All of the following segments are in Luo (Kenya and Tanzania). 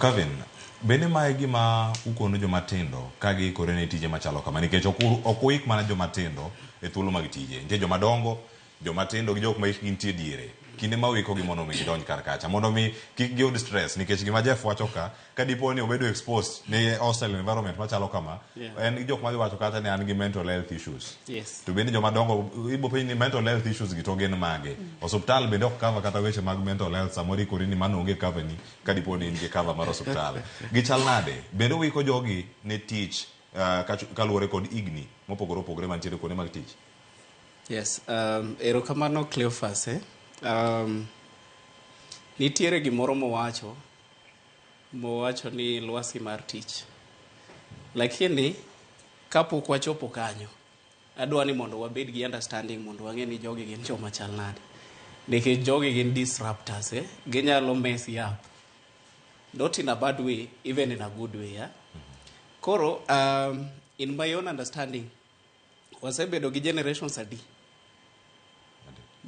Kevin, bende mae gima ukono joma tindo ka giikore ne tije machalo kama? Nikech ok uik mana joma tindo e thuolo mag tije. Nitie joma dongo, joma tindo gi jok ma hikgi nitie diere. Kinde ma uikogi mondo mi gidonj kar kacha, mondo mi kik giyud stress, nikech gima Jeff wacho ka, ka dipo ni obedo exposed ne hostile environment machalo kama, en gi jok madhi wacho kata ni an gi mental health issues. To bende joma dongo ibo penj ni mental health issues gi to gin mage? Osuptal bende ok cover kata weche mag mental health, samoro ikori ni mano onge cover ni ka dipo ni in gi cover mar osuptal. Gichal nade? Bende uiko jogi ne tich kaluwore kod higni mopogore opogore mantiere kuonde mag tich? Yes, erokamano Cleophas. Eh? Nitiere gimoro mowacho ni lwasi mar tich. Lakini kapok wachopo kanyo, adwa ni mondo wabed gi understanding mondo wang'e ni jogi gin joma chal nade. Nikech jogi gin disruptors, eh? Ginyalo mess you up. Not in a bad way, even in a good way. Yeah? Koro, in my own understanding, wasebedo gi generations adi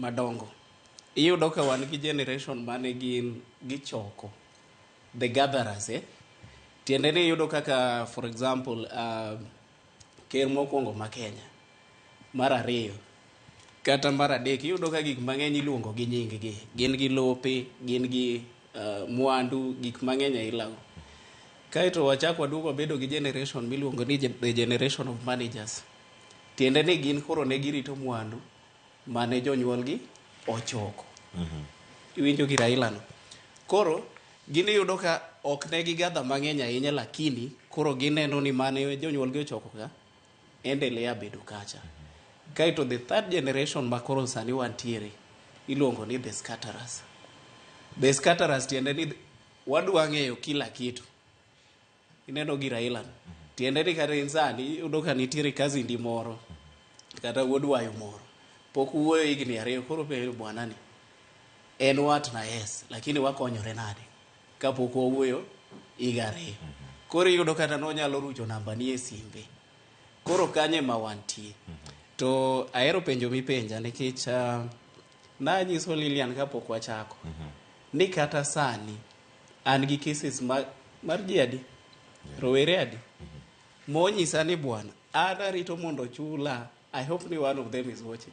madongo. Iyudo ka wan gi generation mane gin gichoko, the gatherers, eh? Tiende ni iyudo kaka, for example, ker mokwongo ma Kenya, mar ariyo kata mar adek, iyudo ka gik mang'eny iluongo gi nying gi. Gin gi lope, gin gi mwandu, gik mang'eny ailago. Kaeto wachak waduogo wabedo gi generation miluongo ni the generation of managers. Tiende ni gin koro ne girito mwandu mane jonyuolgi ochoko. Iwinjo gi Raila no. Koro gin iyudo ka ok ne gigadha mang'eny ahinya, lakini koro gineno ni mane jonyuolgi ochoko ka endelea bedo kacha. Kaeto the third generation ma koro sani wantiere iluongo ni the scatterers. The scatterers tiende ni wadwa ng'eyo kila kitu. Ineno gi Raila no. Tiende ni kata in sani iyudo ka nitiere cousin moro kata wuod wayo moro pok uwuoyo higni 2, koro penjo bwana ni en watna, yes, lakini wakonyore nade kapok wawuoyo higa 2? Koro iyudo kata nonyalo rucho namba ni e simbe. Koro kanye ma wantie? To ahero penjo mipenja nikech nanyiso Lilian kapok wachako ni kata sani an gi cases mar ji adi, rowere adi monyisa ni bwana, an arito mondo chula. I hope ni one of them is watching.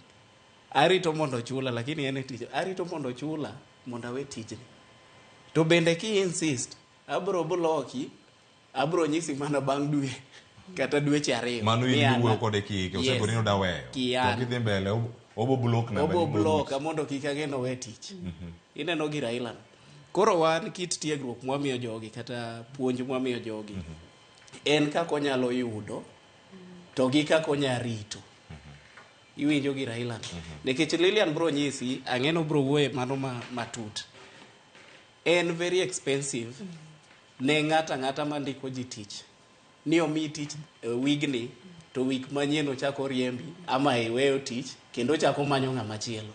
Arito mondo chula, lakini en e tich, arito mondo chula mondo awe tijni. To bende ki insist, abro bloki, abro nyisi mana bang' dwe kata dweche 2. Mano in ni an- miwuoyo kode kiike Yes. osegoni ni oda weyo. Kian. To kidhi mbele obo block namba obo ni. Bloka mondo kik ang'e nowe tich. Ineno gi Raila no. Koro wan kit tiegruok mwamiyo jogi kata puonj mwamiyo jogi en kaka onyalo yudo to gi kaka onya rito. Iwinjo gi Raila no? Nikech Lilian bro nyisi, ang'e no bro wuoye mano matut. En very expensive ne ng'ato ang'ata mandiko ji tich ni omiyi tich wigni to wik manyien ochako riembi ama iweyo tich kendo ochako manyo ng'ama chielo.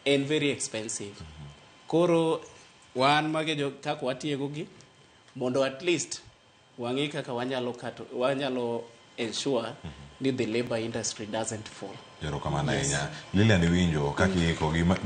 En very expensive. Koro wan mage jo kaka watiegogi mondo at least wang'e kaka wanyalo kato, wanyalo ensure ni the labor industry doesn't fall. Erokamano ahinya. Lilian, iwinjo kaka iikogi ma